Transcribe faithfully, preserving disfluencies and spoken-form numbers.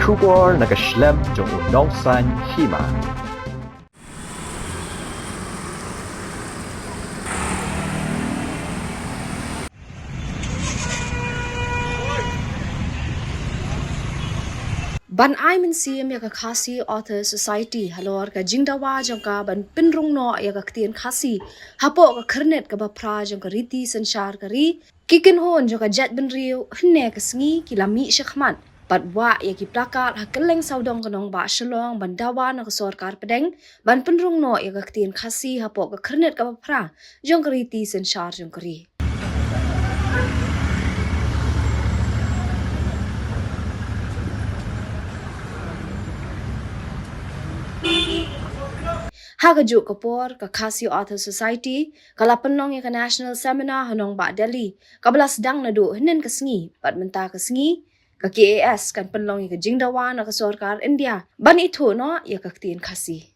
Khubor na ka shlem jong u nongsan hima. Ban ai mynsiem ïa ka Khasi Author Society halor ka jingdawa jong ka ban pynrung noh ïa ka ktien Khasi hapoh ka khyrnit kaba phra jong ka riti synshar ka ri, ki kynhun jong ka jaitbynriew hynne ka sngi ki la mih shakhmat bad wah ïa ki plakat ha kylleng sawdong ka nongbah Shillong ban dawa na ka sorkar pdeng ban pynrung noh ïa ka ktien Khasi hapoh ka khyrnit kaba phra jong ka riti synshar jong ka ri. Ha kajuh ka por, ka Khasi Author Society ka la pynlong ïa ka National Seminar ha nongbah Delhi, kaba la sdang naduh hynnin ka sngi, bad mynta ka sngi ka K A S kan pynlong ïa ka jingdawa na ka sorkar India ban ithuh noh ïa ka ktien Khasi.